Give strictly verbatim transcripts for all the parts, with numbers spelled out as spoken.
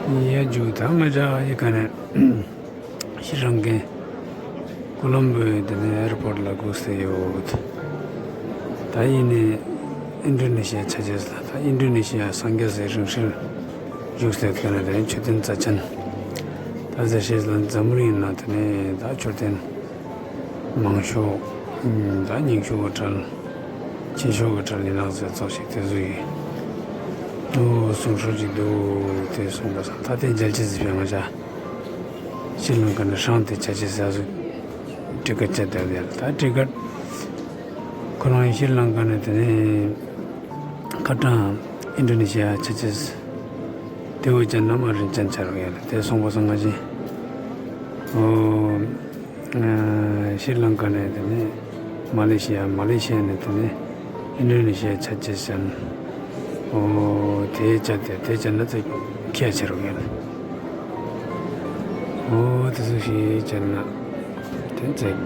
ཡ་ཇུ། ད་ང་ཅག་ཡི་ག་ནས་ཤི་རང་གི་ཀོ་ལོམ་བོའི་དེ་ནས་ཨེར་པོར་ལ་སྒུག་སྟེ་ཡོད། ད་ཡིན་ནས་ཨིན་ཌོ་ནེ་ཤི་ཡ་ཆ་ཆེས་ལ། ད་ཨིན་ཌོ་ནེ་ཤི་ཡ་སངས་རྒྱས་སའི་རིང་བསྲེལ་བཞུགས་སའི་དེ་ནས་དེ་མཆོད་རྟེན་རྩ་ཆེན། ད་ཟེར་ཤེས་ལ་འཛམ་བུ་གླིང་ན་དེ་ནས་ད་མཆོད་རྟེན་མང་ཤོས། ད་རྙིང་ཤོས་ཀྱི་གྲལ། ཆེ་ཤོས་ཀྱི་གྲལ་ཡིན་ནག་ཟེར་ཙོགས་ཤིག་དེ་ཚོ་ཡིན། ཨོ་གསུང་སྲོལ་ཅིག་འདུག་དེ་གསུངས་པ་སང་ད་དེ་མཇལ་ཆེ་ཟིག་ཕན་ང་ཅག་ཤྲི་ལང་ཀ་ནས་ཧྲང་དེ་ཆ་ཆེ་ཟ་ཟུག་ཊི་ཀེ་ཊི་བྱས་བསྡད་ཡོད། ད་ཊི་ཀེ་ཊི་ཁོ་རང་ཤྲི་ལང་ཀ་ནས་དེ་ནས་ཁ་ཏང་ཨིན་ཌོ་ནེ་ཤི་ཡ་ཆ་ཆེས་དེ་འོ་ཅན་ན་མ་རིན་ཅན་ཆ་རུ་ཡོད་ལ། དེ་སོང་པ་སང་ང་ཅི། ཨོ། ཤྲི་ལང་ཀ་ནས་དེ་ནས་མ་ལེ་ཤི་ཡ། མ་ལེ་ཤི་ཡ་ནས་དེ་ནས་ཨིན་ཌོ་ནེ་ཤི་ཡ་ཆ་ཆེས་ཟེར། ཨོ་དེ་བྱས་ཏེ་དེ་བྱས་ན་ཚེ་ཁྱད་ཆེ་རུ་ཡོད་ལ། ཨོ་དེ་ཚོ་ཞིག་བྱས་ན་དེ་ཚེ་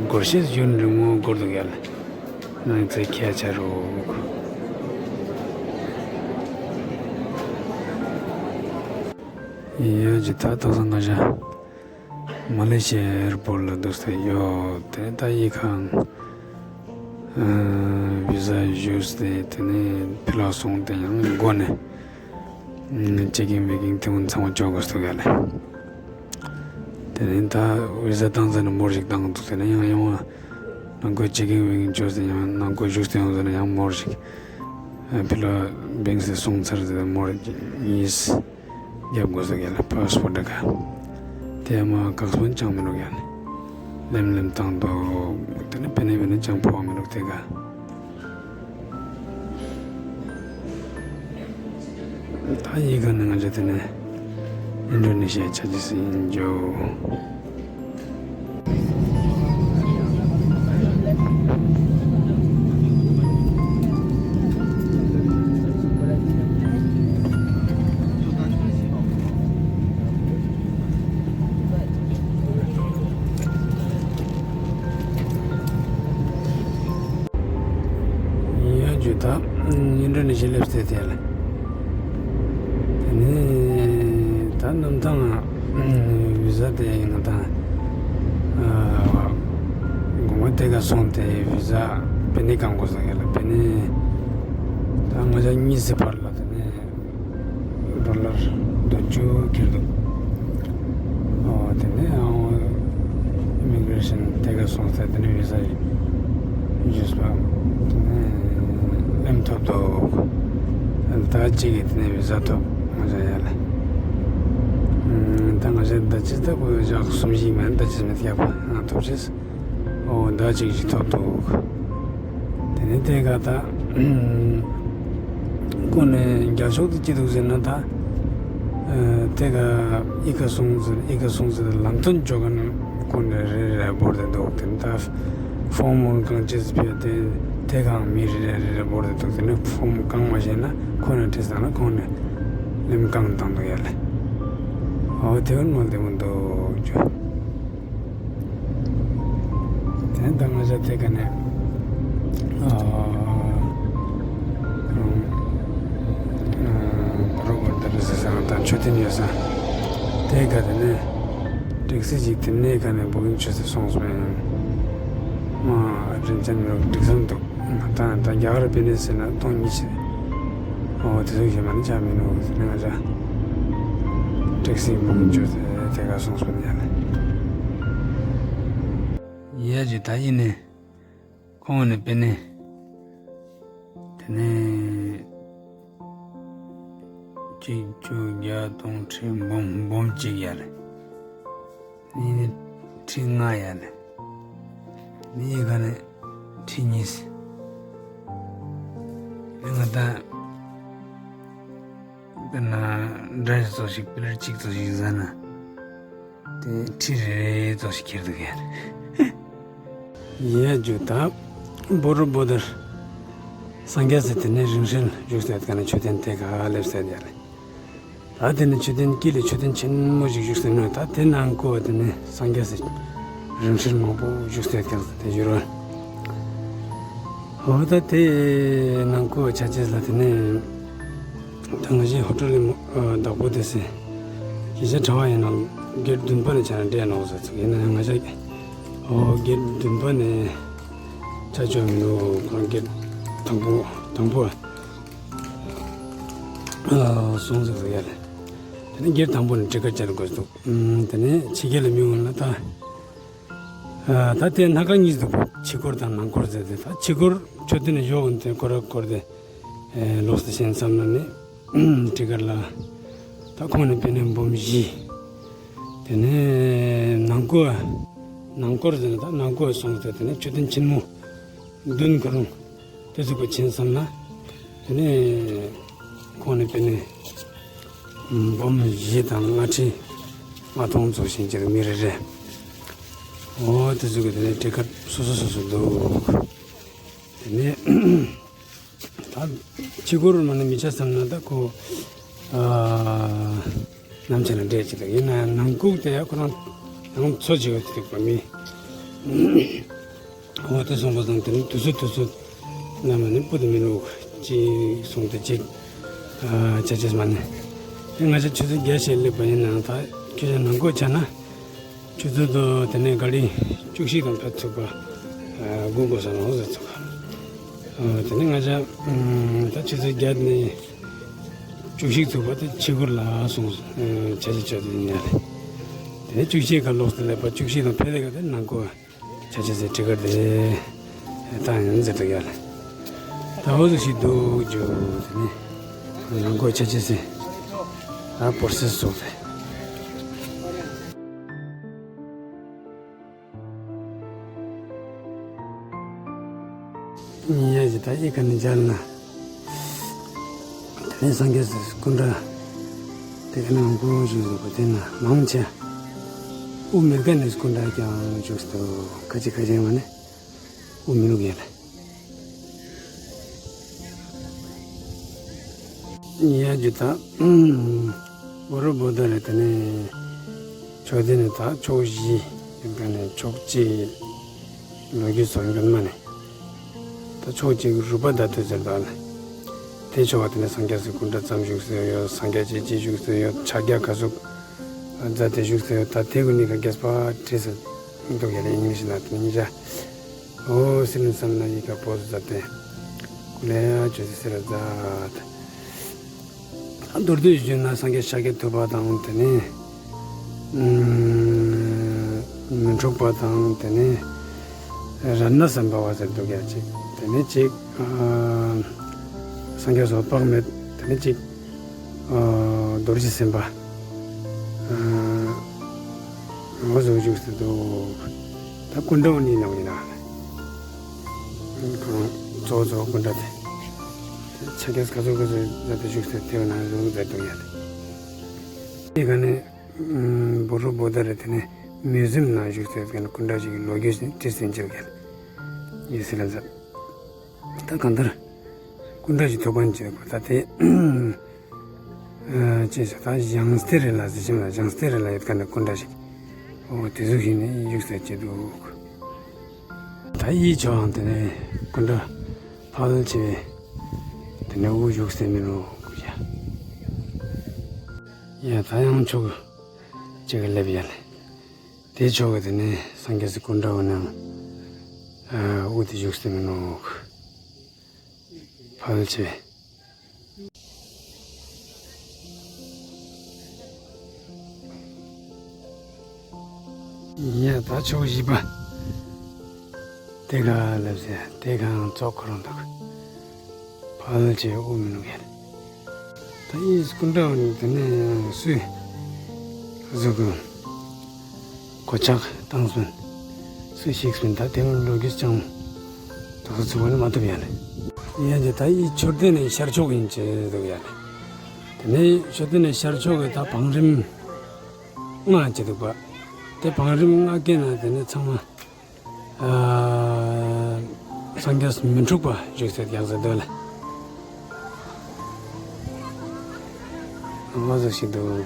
སྒོར་གཞས་ཡུན་རིང་མོ་འགོར་འདུག་ཡ་ལ། ནང་ཚེ་ཁྱད་ཆ་རུ། ཡོད་ཀྱི་ད་དོག་ས་ང་ཅག་མ་ལེ་ཤི་ཡ་ཨེར་པོར་ལ་འདུག་སྟེ་ཡོད། དེ་ད་ཡིག་ཁང་བི་ཟ་ཞུས་ཏེ་དེ་ནས་ཕི་ལོག་སོང་སྟེ་ཡང་སྒོ་ནས་ཅི་གིན་མི་གིན་དེ་མོ་ཚང་མ་འཇོག་དགོས་འདུག་ཡ་ལ། དེ་ནས་ད་བི་ཟ་བཏང་ཚར་ནས་མོར་ཞིག་བཏང་འདུག་དེ་ནས་ཡང་ཡང་བ་ནང་ཁོ་ཅི་གིན་མི་གིན་བཅོས་ཏེ་ཡང་ནང་ཁོ་བཞུགས་ཏེ་ཡོང་ཟེར་ནས་ཡང་མོར་ཞིག་ཕི་ལོག་བིང་སེ་སོང་ཚར་ཟེར་མོར་གཉིས། རྒྱབ་དགོས་ཟེར་གྱི་ལ་པཱ་སི་པོར་ཊི་ག་དེ་མ་ཁག་སོན་ཅང་མི་འདུག་ཡ་ནི། ལེམ་ལེམ་བཏང་འདུག་དེ་ནི་པེ་ནེ་པེ་ནེ་ཅང་ཕོག་མི་འདུག་དེ་ག་ད་ཡི་ག་ནི་ང་ཚོ་དེ་ནི་ཨིན་ཌོ་ནེ་ཤི་ཡ་ཆ་ཅི་སི་ཡིན་འཇོ། ཡ་ཇུ་ད་ཨིན་ཌོ་ནེ་ཤི་ཡ་སླེབས་ཏེ་དེ་ལ། དེ་ནས་ད་གནམ་ཐང་བི་ཟ་དེ་ང་དང་དགོང་མོ་དེ་ག་སོང་སྟེ་བི་ཟ་པེ་ནེ་བཀང་དགོས་ཟེར་གྱི་ལ། པེ་ནེ་ད་ང་ཅག་གཉིས་སི་བར་ལ་དེ་ནས་ཌོ་ལར་བདུན་ཅུ་ཁྱེར་འདུག་ཨོ་དེ་ནས་ཨོ་ཨི་མི་གྷི་རེ་ཤན་དེ་ག་སོང་ཚེ་དེ་ནས་བི་ཟ་ཞུས་པ་དེ་ནས་ལེན་ཐུབ་འདུག་ཟླ་གཅིག་གི་དེ་ནས་བི་ཟ་ཐོབ་ང་ཅག་ཡ་ལ། ད་ང་ཅག་ཟླ་གཅིག་ད་གོ་ཞག་གསུམ་བཞི་མིན་ཟླ་གཅིག་མི་ཐེབས་པ་ང་ཐོབ་ཅེས། ཨོ་ཟླ་གཅིག་ཅིག་ཐོབ་འདུག་དེ་ནས་དེ་ག་ད་ཁོ་ནས་རྒྱ་ཤོག་དེ་ཅི་འདུག་ཟེར་ན་ད་དེ་ག་ཨི་ཁ་སུང་ཟེར་ཨི་ཁ་སུང་ཟེར་ལམ་སྟོན་འཇོག་ག་ནས་ཁོ་ནས་རེ་རེ་བོར་ཏེ་འདུག་དེ་ནས་ད་ཕོམ་གང་ཅི་ཟེར་ཕེ་དེ་དེ་གང་མི་རེ་རེ་རེ་བོར་ཏེ་འདུག་དེ་ནས་ཕོམ་གང་མ་ཤེས་ན་ཁོ་ནས་ཁྲིད་སང་ན་ཁོང་ནས་ལེམ་གང་བཏང་འདུག་ཡ་ལེ། ཨོ་དེ་བར་མ་བདེ་མོ་འདུག་ཅོ། དེ་ད་ང་ཚོ་དེ་ག་ནས་ཨ་ཨ་རོ་བར་དར་ཟེར་ས་དང་མཆོད་རྟེན་ཡོད་ས་དེ་ག་དེ་ནས་ཊེག་སི་ཅིག་དེ་ནས་ག་ནས་བུ་གིན་ཆུ་ཚོད་སོང་སོང་ཡིན། མ་རིན་ཅན་མི་རོགས་འགྲིག་སོང་འདུག་ང་ད་ད་རྒྱ་གར་པེ་ནེ་ཟེར་ན་སྟོང་ཉིས་བྱས། ཨོ་དེ་ཚོ་ཞེ་མ་ནི་ཆ་མི་འདུག་ཟེར་ནས་ང་ཚོ་ཊེག་སི་བུ་གིན་ཆུ་ཚོད་དེ་ག་སོང་སོང་ཡ་ལ། ཡ་ཇུ་ད་ཡིན་ནི། ཁོང་ནི་པེ་ནེ། དེ་ནས་གཅིག་བཅུ་བརྒྱད་སྟོང་ཁྲི་འབུམ་འབུམ་གཅིག་ཡ་ལེ། ནི་ནི་ཁྲི་ལྔ་ཡ་ལེ། ནི་ཡི་ག་ནི་ཁྲི་གཉིས། ནི་ང་ད་དཔེར་ན་འདྲ་ཞིག་ཙོགས་ཤིག་པི་ལེར་གཅིག་ཙོགས་ཤིག་ཟ་ན། དེ་ཁྲི་རེ་རེ་ཙོགས་ཤིག་ཁྱེར་འདུག་ཡ། ཡ་ཇུ་ད་བོ་རོ་བོ་དར་སངས་རྒྱས་སི་དེ་ནས་རིང་བསྲེལ་བཞུགས་སའི་ག་ནས་མཆོད་རྟེན་དེ་ག་སླེབས་སའི་ཡ་ལེ། ད་དེ་ནས་མཆོད་རྟེན་དཀྱིལ་ལ་མཆོད་རྟེན་ཆེན་མོ་ཞིག་བཞུགས་སའི་ནང་ད་དེ་ནང་ཁོ་དེ་ནས་སངས་རྒྱས་སི་རིང་བསྲེལ་མང་པོ་བཞུགས་སའི་ག་དེ་ཡོད་རེད། འོ་ད་དེ་ནང་ཁོ་ཆ་ཅེས་ལ་དེ་ནས། ད་ང་ཞའི་ཧོ་ཊེལ་ནི་བདག་པོ་དེ་སེ། གཞི་ཆ་གྲྭ་བ་ཡིན་ན་གེ་ཊི་བདུན་པ་ནས་ཆ་ན་འདྲེ་ནོག་ཟེར་ཚུགས་ཡིན་ན་ང་ཞ། ཨོ་གེ་ཊི་བདུན་པ་ནས་ཆ་ཆོད་མི་འདུག་ཁོང་གེ་ཊི་དང་པོ་དང་པོ་སོང་ཟེར་ཟེར་ཡ་རེད། དེ་ནས་གེ་ཊི་དང་པོ་ནས་ཊི་ཀེ་ཊི་བྱ་དགོས་འདུག་དེ་ནས་ཕྱི་རྒྱལ་ལ་མི་འོང་ན་ད། ད་ལྟའི་སྣ་ཁ་གཉིས་འདུག་ཕྱི་སྐོར་དང་ནང་སྐོར་ཟེར་ཏེ། ད་ཕྱི་སྐོར་མཆོད་རྟེན་ནས་ཡོག་འོན་ཏེ་སྐོར་ར་སྐོར་ཏེ་ལོག་སྟེ་ཤེས་བསམ་ན་ནི་ཊི་ཀེ་ཊི་ལ་ད་ཁོང་ནས་དཔེ་ནས་འབུམ་བཞི། དེ་ནས་ནང་སྐོར་ནང་སྐོར་ཟེར་ན་ད་ནང་སྐོར་སོང་སྟེ་དེ་ནས་མཆོད་རྟེན་ཆེན་མོ་བདུན་ག་རུང་དེ་ཚོ་གོ་ཕྱིན་བསམ་ན། དེ་ནས་ཁོང་ནས་དཔེ་ནས་འབུམ་བཞི་དང་ལྔ་ཁྲི་ལྔ་སྟོང་ཚོ་ཞིང་གཅེར་མི་རེ་རེ། འོ་དེ་ཚོ་གི་དེ་ནས་ཊི་ཀེ་ཊི་སོ་སོ་སོ་སོ་འདུག་དེ་ནས་ད་ཕྱི་སྐོར་མ་ནས་མི་ཆ་བསམ་ན་ད་ཁོ་ཨ། ནམ་ཆ་ན་འདྲེ་ཅི་ལ་ཡིན་ན་ནང་ཁུག་དེ་ཡ་ཁོ་རང་ནང་འཚོ་བྱེད་ཡོད་དེ་པ་མི། འོ་དེ་སོང་པ་དང་དེ་ནི་དུས་ཚོད་དུས་ཚོད་ནམ་ནི་སྤུ་དུ་མི་ལུག་ཅིག་སོང་དེ་ཅིག་ཨ་ཆ་ཆེས་མ་ནི། དེ་ང་ཆ་ཆུ་ཚོད་བརྒྱད་ཞིག་སླེབས་པ་ཡིན་ན་ད་ཁྱོད་ཆ་ནང་ཁུག་ཆ་ན། ཆུ་ཚོད་དུ་དེ་ནས་ག་ལི་བཅུ་བཞི་དང་ཕེབས་ཚུགས་པ་སྒུག་དགོས་ས་ནང་ཟེར་ཚུགས། དེ་ནས་ང་ཅག་ད་ཆུ་ཚོད་བརྒྱད་ནས་བཅུ་བཞི་ཚུགས་པ་དེ་ཕྱི་སྐོར་ལ་སོང་ཆ་ཆ་ཆ་དེ་ཉལ། དེ་ནས་བཅུ་བཞི་ག་ལོག་སྟེ་སླེབས་པ་བཅུ་བཞི་དང་ཕེབས་དེ་ག་དེ་ནང་སྐོར་ཆ་ཆ་ཟེར་ཊི་ཀེ་ཊི་དེ་བཏང་ཡིན་ཟེར་འདུག་ཡ་ལ། ད་འོ་ཟིག་ཞིག་འདུག་རྒྱུ་དེ་ནས་ནང་སྐོར་ཆ་ཆ་ཟེར་ད་པོར་སེ་སོགས་རེད། ཉེ་ཡ་ཇི་ད་ཨི་ཀ་ནི་མཇལ་ན། དེ་ནས་སངས་རྒྱས་སི་སྐུ་འདྲ། དེ་ག་ནང་སྐུ་བཞུགས་འདུག་པ་དེ་ན་མང་ཆེ། དབུ་མེད་མཁན་ནི་སྐུ་འདྲ་ཀྱང་བཞུགས་འདུག་ཁ་ཅིག་ཁ་ཅིག་མ་ནི། དབུ་མི་ནུག་ཡ་ལེ། ཉེ་ཡ་ཇི་ད། བོ་རོ་བོ་ད་རེད་དེ་ནས། ཕྱོགས་དེ་ནས་ད་ཕྱོགས་བཞི་ཡིན་པ་ནས་ཕྱོགས་གཅིག་ལོ་རྒྱུས་ཚོ་ཡོད་མ་ནས། ད་ཕྱོགས་གཅིག་རུ་པ་ད་ཐོས་ཟེར་ད་ལ། དེ་ཕྱོགས་དེ་ནས་སངས་རྒྱས་སི་སྐུ་འདྲ་ཙམ་བཞུགས་སེ་ཡོད། སངས་རྒྱས་ཀྱི་ཅི་བཞུགས་སེ་ཡོད། ཕྱག་རྒྱ་ག་ཟུག་མཛད་དེ་བཞུགས་སེ་ཡོད། ད་དེ་ཀུན་ནི་ག་རྒྱས་པ་བྲིས་སེ་འདུག་ཡ་ལེ་ཨིང་ལིཤ་ན་དེ་ནས་ཉེ་ཡ། ཨོ་སི་ལིན་བསམ་ན་ཡི་ག་པོ་ཟ་སྟེ། ཀུ་ལེ་ཡ་ཇོ་སི་སི་ར་ཛ། མདོར་བསྡུས་ཞུས་ན་སངས་རྒྱས་ཤཱཀྱ་ཐུབ་པ་དང་དེ་ནས་མི་འཁྲུགས་པ་དང་དེ་ནས་རཏྣ་སམ་བྷ་ཝ་ཟེར་འདུག་ཡ་གཅིག་དེ་ནས་གཅིག་སངས་རྒྱས་སོགས་དཔག་མེད་དེ་ནས་གཅིག་རྡོ་རྗེ་སེམས་དཔའ། འོ་ཟོ་བཞུགས་སུ་འདུག་ད་སྐུ་འདྲ་བོ་ནི་ནང་ཡིན་ན། གཙོ་བོ་གཙོ་བོ་སྐུ་འདྲ་དེ། ཕྱག་རྒྱ་ག་ཚོད་ག་ཚོད་མཛད་དེ་བཞུགས་སུ་དེ་བ་ན་བཟུང་མཛད་འདུག་ཡ་དེ། དེ་ག་ནས་བོ་རོ་བོ་ད་རེ་དེ་ནས་མིའུ་ཟིམ་ནང་བཞུགས་སུ་དེ་ག་ནས་སྐུ་འདྲ་ཞིག་གི་ལོ་རྒྱུས་ཤིག་བྲིས་ཟིན་ཅིག་ཡ་དེ། ཡེ་སི་ལ་མཛད། ད་གང་ལྟར། སྐུ་འདྲ་ཞིག་ཐུག་པ་ཅིག་ད་དེ། ཅེས་སོ་ད་ཞང་སྟེ་རེ་ལ་ཟེར་ཞིང་ལ་ཞང་སྟེ་རེ་ལ་ཡོད་མཁན་ནི་སྐུ་འདྲ་ཞིག་ཨོ་དེ་ཟུག་ཞིག་ནི་བཞུགས་ཟེར་གྱི་འདུག་ད་ཡིད་ཆོག་ཨང་དེ་ནས་སྐུ་འདྲ་ཕལ་ཆེ་བས་དེ་ནས་དབུ་བཞུགས་ཟེར་མི་རུང་ཡ། ཡ་ད་ཡང་ཕྱོགས་གཅིག་གི་སླེབས་ཡ་ལེ། དེ་ཕྱོགས་གི་དེ་ནས་སངས་རྒྱས་སི་སྐུ་འདྲ་བོ་ནང་དབུ་དེ་བཞུགས་ཟེར་མི་རུང་ཕལ་ཆེ་བས། ཡ་ད་ཕྱོགས་བཞི་པ། དེ་ག་ལབ་ཟེར་དེ་གང་ཙོག་ཁོ་རང་འདུག་ཕལ་ཆེར་དབུ་མི་ནུག་ཡ། ད་ཡིས་སྐུ་འདྲ་བ་ནི་དེ་ནས་སུས་བཟོ་དགོས། གོ་ཆག་བཏང་སོན། སུ་ཞིག་སོན་ད་དེ་མོ་ལོ་རྒྱུས་ཅང་། དོགས་ཚུགས་པ་ནི་མ་ཐུབ་ཡ་ལེ། ཡ་ཇི་ད་ཡི་མཆོད་རྟེན་ནི་ཤར་ཕྱོགས་ཡིན་ཅེས་འདུག་ཡ་ལེ། དེ་ནས་མཆོད་རྟེན་ནི་ཤར་ཕྱོགས་ཀྱི་ད་བང་རིམ་ལྔ་ཅེས་འདུག་པ། དེ་བང་རིམ་ལྔ་ཀའི་ནང་དེ་ནི་ཚང་མ། ཨ་སངས་རྒྱས་མི་འཁྲུགས་པ་བཞུགས་སའི་ཡང་ཟེར་འདོད་ལ། ཨ་མ་ཟིག་ཞིག་འདུག་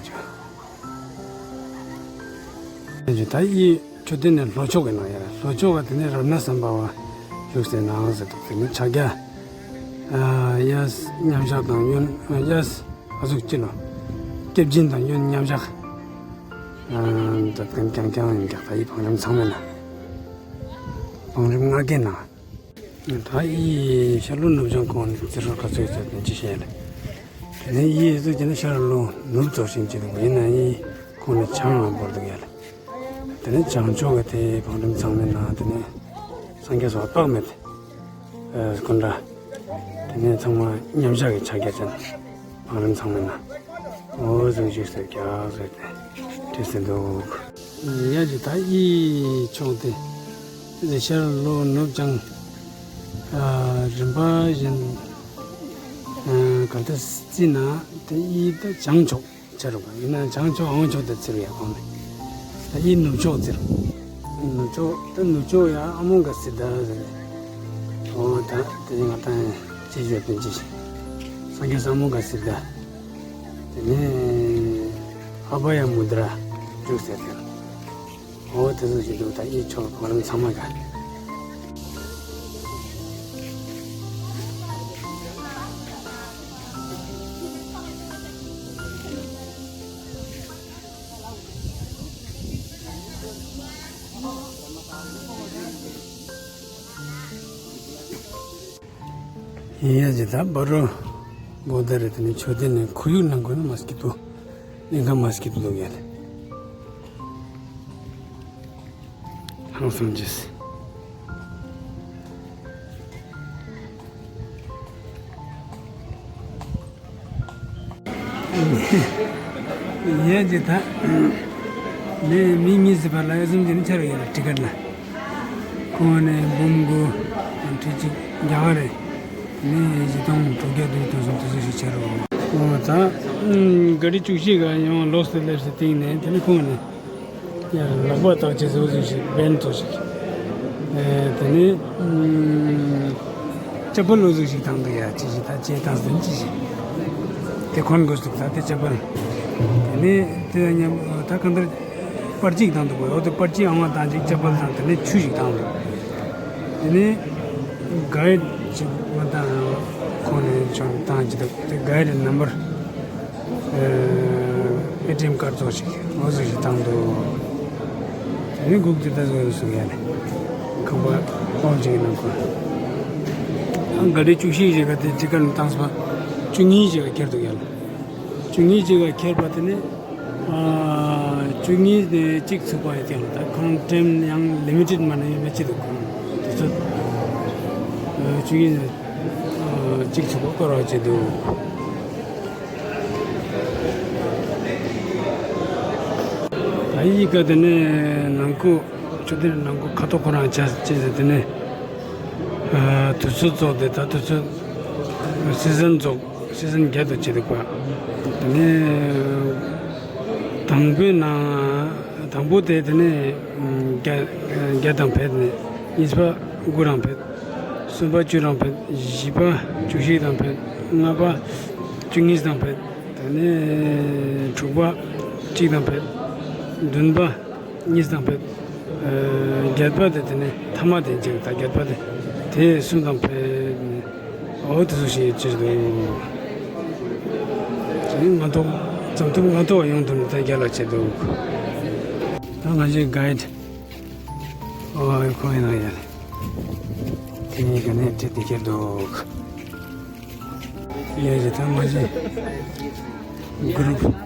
ཅུ། ད་ཡི་མཆོད་རྟེན་ནི་ལྷོ་ཕྱོགས་ཀྱི་ནང་ཡ་ལྷོ་ཕྱོགས་ཀ་དེ་ནི་རཏྣ་སམ་བྷ་ཝ་བཞུགས་སའི་ནང་ཟེར་འདུག་དེ་ནི་ཕྱག་རྒྱ། ཨ་ཡ་མཉམ་བཞག་དང་ཡོན་ཡ། ཨ་ཟུག་ཅི་ལོ། སྐྱབས་སྦྱིན་དང་གཡོན་མཉམ་བཞག་ཨ་མཛད་མཁན་རྐྱང་རྐྱང་ཡིན་ཀྱང་ད་ཡི་བང་རིམ་ཚང་མའི་ནང་། བང་རིམ་ལྔ་གའི་ནང་། ད་ཡི་ཤར་ལྷོ་ནུབ་བྱང་ཁོངས་ནས་བརྩི་སྲོལ་ག་ཚོད་ཡོད་ཚད་དེ་ཅི་བཤད་ལ། དེ་ནས་ཡི་ཟུག་ཅི་ན་ཤར་ལྷོ་ནུབ་ཚོ་ཞིང་ཅི་དང་ཡིན་ན་ཡི་ཁོངས་ནས་བྱང་ལ་བོར་འདུག་ཡ་ལ། དེ་ནས་བྱང་ཕྱོགས་ཀྱི་དེའི་བང་རིམ་ཚང་མའི་ནང་དེ་ནས་སངས་རྒྱས་སོགས་དཔག་མེད་དེ་སྐུ་འདྲ། དེ་ནས་ཚང་མ་མཉམ་བཞག་གི་ཕྱག་རྒྱ་ཅན་བང་རིམ་ཚང་མའི་ནང་འོ་ཟུག་ཞིག་ཟེར་རྒྱག་ཟེར་ཏེ་བྲིས་ཟིན་འདུག་ཡ་ཇི་ད་ཡི་ཕྱོགས་དེ་ཟེར་ཤར་ལྷོ་ནུབ་བྱང་རིམ་པ་བཞིན་ག་ད་རྩིས་ན་དེ་ཡི་ད་བྱང་ཕྱོགས། ཆ་རུ་ཡིན་ན་བྱང་ཕྱོགས་ཨང་ཕྱོགས་དེ་ཚིར་ཡ་གོང་ནས་ད་ཡིན་ནུབ་ཕྱོགས་ཚིར། ནུབ་ཕྱོགས་དེ་ནུབ་ཕྱོགས་ཡ་ཨ་མོ་ག་སི་ད་ཟེར། འོ་ད་དེ་ང་ད་ཅི་བརྗོད་པིན་ཅི་ཞིག་སངས་རྒྱས་ས་མོ་ག་སི་ད། དེ་ནས་ཨ་བ་ཡ་མུ་དྲ་བཞུགས་ཟེར་ཏེ། འོ་དེ་ཚོ་ཞིག་འདུག་ད་ཡིད་ཆོག་གོ་རིམ་ཚང་མ་ག་ཡིན་ཡ་ཇི་ད་བ་རོ་གོ་ད་རེ་དེ་ནི་ཆོས་དེ་ནི་ཁོར་ཡུག་ནང་གོ་ན་མ་སྐྱིད་པོ། གླིང་ཁ་མ་སྐྱིད་པོ་འདུག་ཡ་ལེ། ཧང་སང་ཅིས། ཡས་ཀྱི་ད། ནས་མི་གཉིས་སུ་བར་ལ་ཨེ་ཙམ་གྱི་ནི་ཆ་རུ་ཡོད་ལ་ཊི་ཀེ་ཊི་ལ། ཁོང་ནས་འབུམ་དགུ་དང་ཁྲི་གཅིག་རྒྱ་གར་རེད། ནས་བཞི་སྟོང་དྲུག་བརྒྱ་དྲུག་ཅུ་དོན་གསུམ་དུ་སུ་ཞིག་ཆ་རུ། འོ་ད། ག་རི་བཅུ་བཞི་ག་ཡང་ལོགས་སུ་སླེབས་སུ་བཏིང་ནས་དེ་ནི་ཁོང་ནས། ཡང་ལག་པ་བཏགས་བྱས་སུ་ཞིག་བན་ཐོ་ཞིག་དེ་ནས། ཅ་པལ་ལོ་ཟུག་ཞིག་བཏང་འདུག་ཡ་ཅི་ཞིག་ད་ཅེ་བཏང་ཟིན་ཅི་ཞིག་དེ་ཁོན་དགོས་འདུག་ད་དེ་ཅ་པལ། དེ་ནས་དེ་མཉམ་ད་གང་ལྟར་པར་ཅིག་བཏང་འདུག་གོ། འོ་དེ་པར་ཅིག་ཨང་བ་བཏང་ཅིག་ཅ་པལ་དང་དེ་ནས་ཆུ་ཞིག་བཏང་འདུག་དེ་ནས་གའི་ཌི་ཅིག་མ་བཏང་ཁོང་ནས་ཆོན་བཏང་ཅི་འདུག་དེ་གའི་ཌི་ནམ་བར་ཨེ་ཊི་ཨེམ་ཀར་ཙོགས་ཤིག་འོ་ཟུག་ཞིག་བཏང་འདུག་དེ་ནས་སྒུག་དེ་ད་ཟུག་ཟུག་ཡ་ནས་ཁང་པ་ཧོལ་ཅིག་ནང་ཁོ་ཨང་ག་ཌི་བཅུ་བཞི་ཞིག་ག་དེ་ཊི་ཀེ་ཊི་བཏང་སོང་བཅུ་གཉིས་ཞིག་ག་ཁྱེར་འདུག་ཡ་ལ་བཅུ་གཉིས་ཞིག་ག་ཁྱེར་པ་དེ་ནས་ཨ་བཅུ་གཉིས་ནས་གཅིག་ཚུགས་པ་ཡི་སྟེང་ལ་ད་ཁོང་ཊེམ་ཡང་ལི་མི་ཊེཌ་མ་ནས་ཡོད་མ་ཅི་འདུག་ཁོང་དེ་ཚོ་བཅུ་གཉིས་ནས་གཅིག་ཚུགས་པ་སྐོར་བ་བྱེད་འདུག་ད་ཡི་ག་དེ་ནས་ནང་ཁུ་ཆུ་དེ་ནང་ཁུ་ཁ་ཐོག་ཁོ་རང་བྱས་བྱས་ཟེར་དེ་ནས་དུས་ཚོད་རྫོགས་ཏེ་ད་དུས་ཚོད་སི་ཛན་རྫོགས་སི་ཛན་བརྒྱད་དུ་བྱེད་འདུག་པ། དེ་ནས་དང་པོའི་ནང་དང་པོ་དེ་དེ་ནས་བརྒྱད་བརྒྱད་དང་ཕེད་ནས་གཉིས་པ་དགུ་རང་ཕེད། གསུམ་པ་བཅུ་རང་ཕེད། བཞི་པ་བཅུ་བཞི་དང་ཕེད། ལྔ་པ་བཅུ་གཉིས་དང་ཕེད། དེ་ནས་དྲུག་པ་གཅིག་དང་ཕེད། བདུན་པ་གཉིས་དང་ཕེད། ཨ་བརྒྱད་པ་དེ་དེ་ནས་ཐ་མ་དེ་གཅིག་དང་བརྒྱད་པ་དེ་དེ་གསུམ་དང་ཕེད། འོ་དེ་ཚོ་ཞིག་ཅིག་འདུག་དེ་ནས་ང་ཐོག་འཛམ་ཐོག་ང་ཐོག་ཡོང་དུ་ནས་དེ་རྒྱ་ལ་བྱེད་འདུག་ད་ང་ཚོའི་གའི་ཌི། ཨོ་ཁོང་ཡིན་ན་ཡ་ལེ། དེ་ག་ནས་དེ་དེ་ཁྱེར་འདུག་ཡ་ཡ་ད་མ་ཤེས། གུ་རུབ།